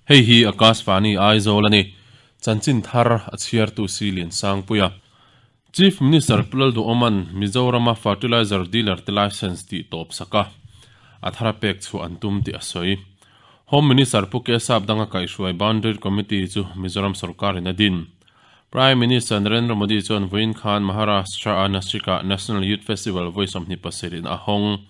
Hei hi Akashvani Aizawl a ni. Chanchin thar a chhiartu si Liansangpuia. Chief Minister Pu Lalduhawma'n Mizorama fertilizer dealer te licence tih tawp sak a, a thar a pek chhuah an tum tih a sawi. Home Minister Pu Kesap danga kaihhruai Boundary Committee chu Mizoram sorkarin a din. Prime Minister Narendra Modi chuan vawiin khan Maharashtra-a Nashik-ah National Youth Festival vawi 27 in a hawng.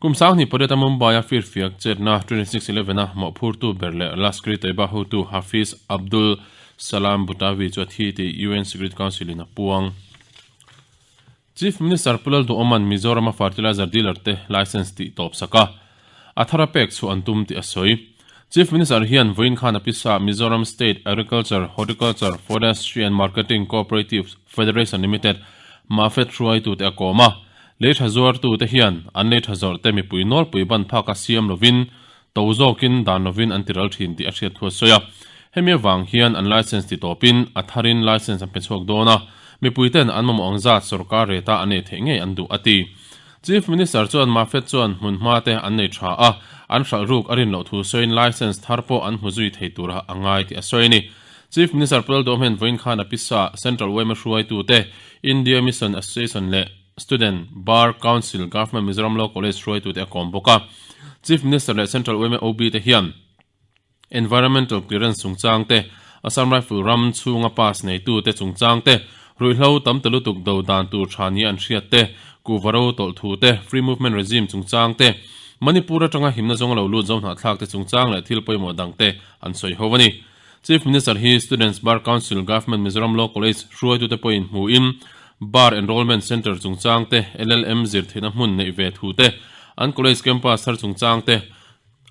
Kum 28 a Mumbai-a firfiak chetna 26/11 a mawhphurtu ber leh Lashkar-e-Taiba hotu Hafiz Abdul Salam Butavi chu a thi tih UN Security Council in a puang. Chief Minister Pu Lalduhawma'n Mizoram-a fertilizer dealer te licence tih tawp sak a, a thar a pek chhuah an tum tih a sawi. Chief Minister hian vawiin khan a pisa Mizoram State Agriculture, Horticulture, Forestry and Marketing Cooperative Federation Limited, MAFED hruaitute a kawm a. Lei tha zuartute hian an lei tha zawrhte mipui nawlpui ban phaka siam lovin, to zawkin dan lovin an tiral thin tih a hriat thu a sawi a. Hemi avang hian an licence ti tawpin a tharin licence an pe chhuak dawn a, mipuiten an mamawh ang zat sorkar rate-a an ei theih ngei an duh a ti. Chief Minister chuan Mafed chuan hmunhma te an nei tha a, an hralh ruk a rin loh thu sawiin licence thar pawh an hmu zui thei tura a ngai tih a sawi a ni. Chief Minister Pu Lalduhawm vawiin khan a pisa Central yma hruaitute, India Mission Association leh Student Bar Council Government Mizoram Law College hruaitute a kawm bawk a. Chief Minister leh Central yma OB te hian Environmental Clearance chungchang te, Assam Rifle ram chhunga pass neitute chungchang te, ruihhlo tam ta lutuk do dan tur tha nia an hriat te, kuhva ro tawlh thu te, Free Movement Regime chungchang te, Manipur atanga himna zawnga lo lut zo hnahthlak te chungchang leh thil pawimawh dang te an sawi ho a ni. Chief Minister hi Students Bar Council Government Mizoram Law College hruaitute pawhin hmuhin Bar Enrolment Centre chungchang te, LLM zir theihna hmun neih ve thu te, an college campus thar chungchang te,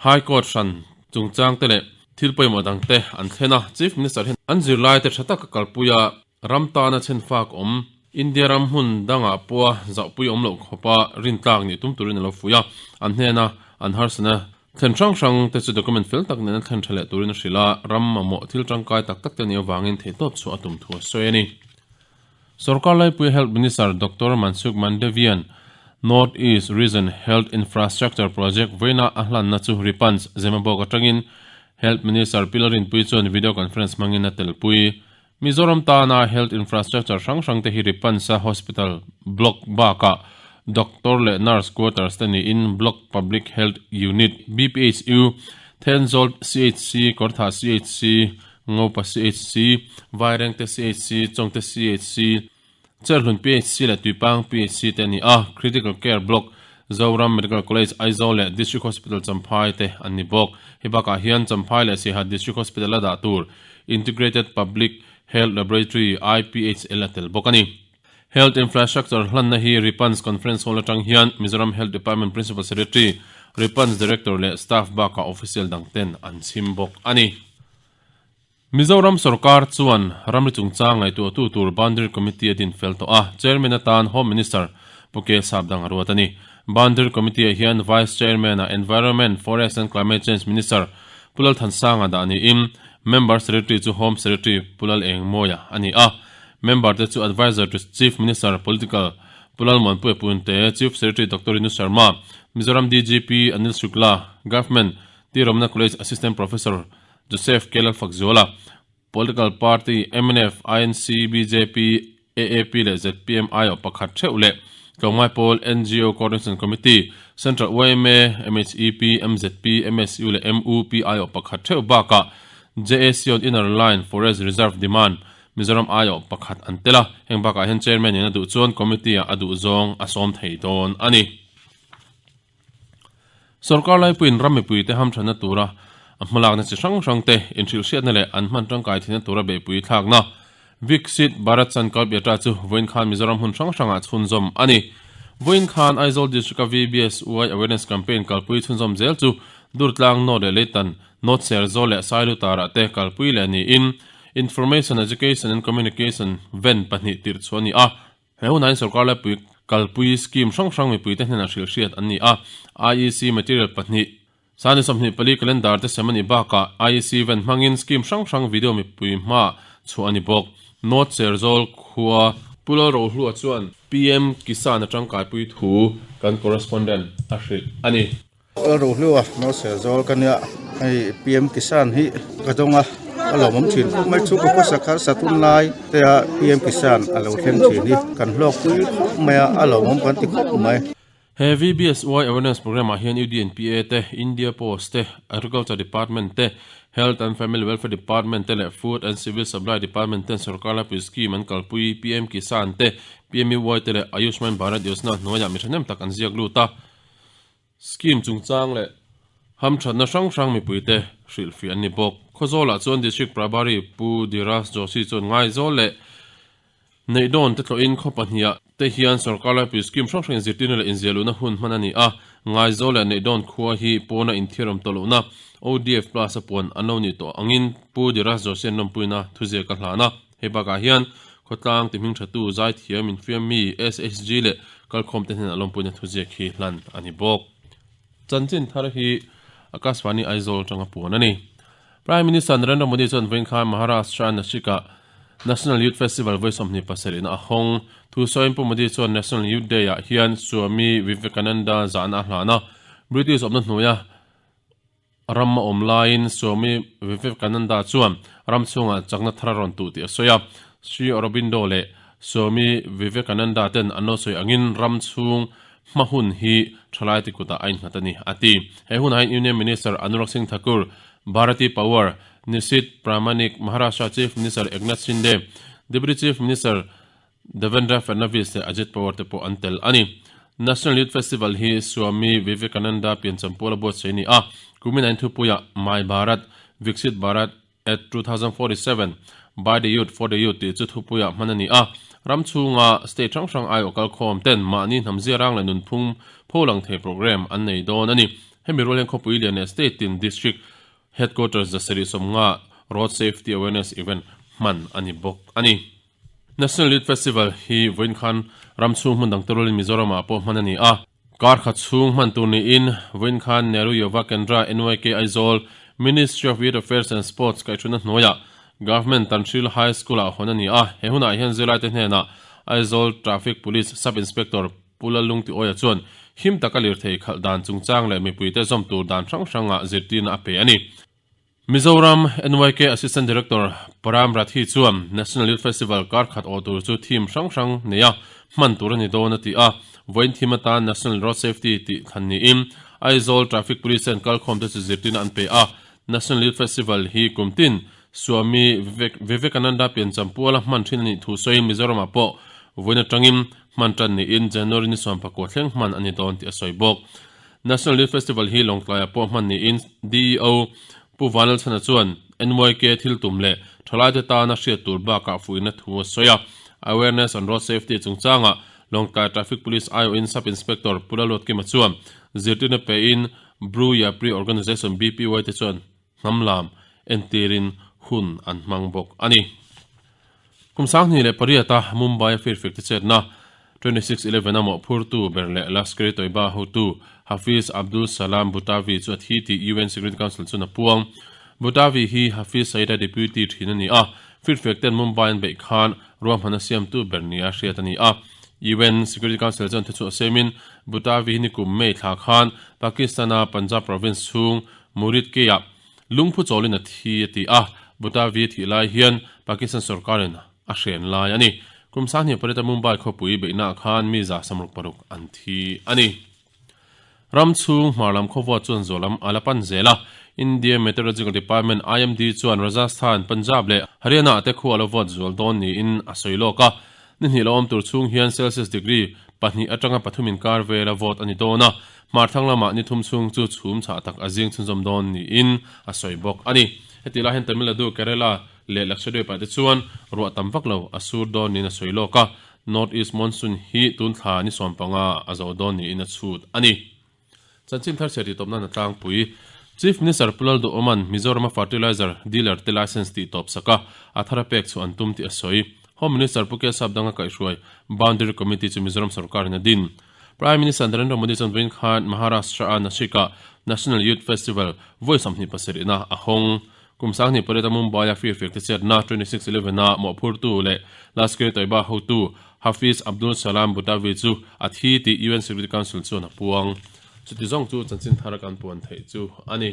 High Court hran chungchang te leh thil pawimawh dang te an thlen a, Chief Minister hian an zirlai te tha taka kalpui a, ram tana chhenfak awm, India ram hmun dangah pawha zauhpui awm loh khawpa rintlak nih tum turin a lo fuih a, an hnena an harsatna thlen hrang hrang te chu document fel tak nen a thlen tha leh turin a hrilh a, ram mamawh thil tangkai tak tak te nih avangin theihtawp chhuah a tum thu a sawi a ni. Sorkar Laipui Health Minister Doctor Mansukh Mandavian North East Region Health Infrastructure Project vawiina a hlanna chu Ripans Zemabawk atangin Health Minister Pi Lalrinpuii chuan video conference hmangin a telpui. Mizoram tana health infrastructure hrang hrang te hi Ripans-a hospital block bakah doctor leh nurse quarters te niin Block Public Health Unit, BPHU, Thenzawl CHC, Kawrthah CHC, Ngopa CHC, Vairengte CHC, Chawngte CHC, Cherhlun PHC leh Tuipang PHC te a ni a, Critical Care Block, Zoram Medical College, Aizawl leh District Hospital Champhai te an ni bawk. Hei bakah hian Champhai leh Siaha District Hospital a dah tur Integrated Public Health Laboratory, IPHL, a tel bawk a ni. Health Infrastructure hlanna hi Ripans Conference Hall atang hian Mizoram Health Department Principal Secretary, Ripans Director leh Staff bakah official dangten an chhim bawk a ni. Mizoram sorkar chuan ramri chungchang ngaihtuahtu tur Boundary Committee a din fel tawh a, Chairman atan Home Minister Pu K Sapdang a ruat a ni. Boundary Committee-ah hian Vice Chairman-ah Environment, Forest and Climate Change Minister Pu Lalthansanga dah niin Member Secretary chu Home Secretary Pu Lalengmawia a ni a. Member te chu Adviser to Chief Minister, Political, Pu Lalmuanpuia Punte, Chief Secretary Doctor Rinu Sharma, Mizoram DGP Anil Shukla, Government T Ramana College Assistant Professor Joseph K Lalfakzuala, Political Party, mnf, INC, bjp, AAP leh zpm aiawh pakhat theuh leh Tlawmngai Pawl, ngo Coordination Committee, Central yma, MHEP, MZP, MSU leh MUP aiawh pakhat theuh bakah JAC on Inner Line Forest Reserve Demand, Mizoram aiawh pakhat an tel a, heng bakah hian Chairman in a duh chuan Committee ah a duh zawng a sawm thei dawn a ni. Sorkar laipuiin ram mipuite hamthanna tura a hmalakna chi hrang hrangte inhrilhhriatna leh an hman tangkai theihna tura beihpui thlakna Viksit Bharat Sankalp Yatra chu vawiin khan Mizoram hmun hrang hrangah chhunzawm a ni. Vawiin khan Aizawl District-a VBSY Awareness Campaign kalpui chhunzawm zel chu Durtlang North leh Leitan North Serzawl leh Sailutarah te kalpui leh niin Information, Education and Communication ven pahnih tirh chhuah a ni a. He hunah hian sorkar laipui kalpui scheme hrang hrang mipuite hnenah hrilhhriat an ni a. IEC material pahnih, Sani 24 calendar te sem a nih bakah IEC ven hmangin scheme hrang hrang video mipui hmaah chhuah a ni bawk. North Serzawl khua Pu Lalrohlua chuan PM Kisan a tangkaipui thu kan correspondent a hrilh a ni. Rohlua Mose zawl ka nia hei PM Kisan hi ka dawng a a lawmawm thin khawp mai chu ka khawsak harsa tun lai te a PM Kisan a lo thleng thin hi kan hlawk pui khawp mai a a lawmawm kan ti khawp mai. He VBSY Awareness Programme ah hian UDNPA te, India Post te, Agriculture Department te, Health and Family Welfare Department te leh Food and Civil Supply Department ten sorkar laipui scheme an kalpui PM Kisan te, PMUY te leh Ayushman Bharat Yojana hnuaiah mi thahnem tak an ziak lut a. Scheme chungchang leh hamthatna hrang hrang mipuite hrilhfiah an ni bawk. Khawzawlah chuan District Prabhari Pu Dhiraj Joshi chuan Ngaizawl leh Neihdawn te tlawhin khaw pahniha te hian sorkar laipui scheme hrang hrang inzirtirna leh inziahluhna hun hman a ni a. Ngaizawl leh Neihdawn khua hi pawna inthiarawm tawh lohna ODF Plus a puan an lo nih tawh angin Pu Dhiraj Joshi an lawmpuina thuziak a hlan a. Hei bakah hian khawtlang tihming thatu zaithiam infiam mi SHG leh kalkhawmte hnenah lawmpuina thuziak hi hlan a ni bawk. Chanchin thar hi Akashvani Aizawl atanga puan a ni. Prime Minister Narendra Modi chuan vawiin khan Maharashtra Nashik-ah National Youth Festival vawi 27 a hawng. Thu sawiin Pu Modi chuan National Youth Day-ah hian Swami Vivekananda zahna a hlan a, British awmna hnuaia Ram a awm laiin Swami Vivekananda chuan ram chhungah chakna thar a rawn tuh tih a sawi a. Sri Aurobindo leh Swami Vivekananda ten an lo sawi angin ram chhung hma hun hi thalai ti kutah a innghat a ni, a ti. He hunah hian Union Minister Anurag Singh Thakur, Bharati Pawar, Nishit Pramanik, Maharashtra Chief Minister Eknath Shinde, Deputy Chief Minister Devendra Fadnavis leh Ajit Pawar te pawh an tel a ni. National Youth Festival hi Swami Vivekananda piancham puala buatsaih a ni a, kumin a inthupuiah My Bharat, Viksit Bharat at 2047, By the Youth, For the Youth tih chu thupuiah hman a ni a. Ram chhunga state hrang hrang aiawh kalkhawm ten mahni hnamzia rang leh nunphung pholang thei programme an nei dawn a ni. Hemi rual hian khawpui lian leh state tin district headquarters zasarih sawmnga Road Safety Awareness Event hman a ni bawk a ni. National Youth Festival hi vawiin khan ram chhung hmun dang te rualin Mizoram ah pawh hman a ni a. Kar khat chhung hman tur niin vawiin khan Nehru Yuva Kendra, NYK, Aizawl, Ministry of Youth Affairs and Sports kaihhruina hnuaiah Government Tanhril High School ah hawn a ni a. He hunah hian zirlaite hnenah Aizawl Traffic Police Sub Inspector Pu Lalungtiawia chuan him taka lirthei khalh dan chungchang leh mipuite zawm tur dan hrang hrangah zirtirna a pe a ni. Mizoram NYK Assistant Director Param Rathi chuan National Youth Festival kar khat awh tur chu theme hrang hrang neia hman tur a ni dawn a ti a. Vawiin theme atan National Road Safety tih thlan niin Aizawl Traffic Police ten kalkhawmte chu zirtirna an pe a. National Youth Festival hi kum tin Swami Vivekananda piancham puala hman thin a nih thu sawiin Mizoramah pawh vawiin atangin hman tan niin January ni sawmpakua thleng hman a ni dawn tih a sawi bawk. National Youth Festival hi Lawngtlaiah pawh hman niin DEO Pu Vanlalchhana chuan NYK thil tum leh thalaite tana hriat tur bakah fuihna thu a sawi a. Awareness on Road Safety chungchangah Lawngtlai Traffic Police aiawhin Sub Inspector Pu Lalruatkima chuan zirtirna pein Bru Yapri Organisation BPY te chuan hnam lam entirin hun an hmang bawk a ni. Kum 2008 a Mumbai a firfik te chetna 26/11 a mawhphurtu ber leh Lashkar-e-Toiba hotu Hafiz Abdul Salam Butavi chu a thi tih UN Security Council chuan a puang. Butavi hi Hafiz Saeed-a deputy thin a ni a, firfek ten Mumbai an beih khan ruahmanna siamtu ber nia hriat a ni a. UN Security Council chuan thuchhuah siamin Butavi hi nikum May thla khan Pakistan-a Punjab province chhung Muridke-ah lungphu chawlin a thi a ti a, Butavi thih lai hian Pakistan sorkarin a hren lai a ni. Kum 28 a Mumbai khawpui beihnaah khan mi 166 an thi a ni. Ram chhung hmar lam khawvuah chuan zual lam a la pan zel a, India Meteorological Department, IMD, chuan Rajasthan, Punjab leh Haryana-ah te khu a la vuat zual dawn niin a sawi lawk a. Ni hnih lo awm tur chhung hian Celsius degree pahnih atanga pathum inkar vela vawt a ni dawn a, hmarthlang lamah ni thum chhung chu chhum chhah tak a zing chhunzawm dawn niin a sawi bawk a ni. Heti lai hian Tamil Nadu, Kerala leh Lakshadweep ah te chuan ruah tam vak lo a sur dawn niin a sawi lawk a, North East Monsoon hi tun thla ni sawmpanga a zo dawn niin a chhut a ni. Chanchin thar chhiat tih tawpna tlangpui Chief Minister Pu Lalduhawma'n Mizorama Fertilizer Dealer te Licence tih tawp sak a, a thar a pek chhuah an tum tih a sawi. Home Minister Pu Kesap Danga kaihhruai Boundary Committee chu Mizoram sorkarin a din. Prime Minister Narendra Modi chuan vawiin khan Maharashtra-a Nashik-ah National Youth Festival vawi 27 ina a hawng. Kum 28 a Mumbai-a firfiak te chetna 26 11 a mawhphurtu leh Lashkar-e-Toiba hotu Hafiz Abdul Salam Butavi chu a thi tih UN Security Council chuan a puang. Chuti zawng chu chanchin thar kan puan theih chu a ni.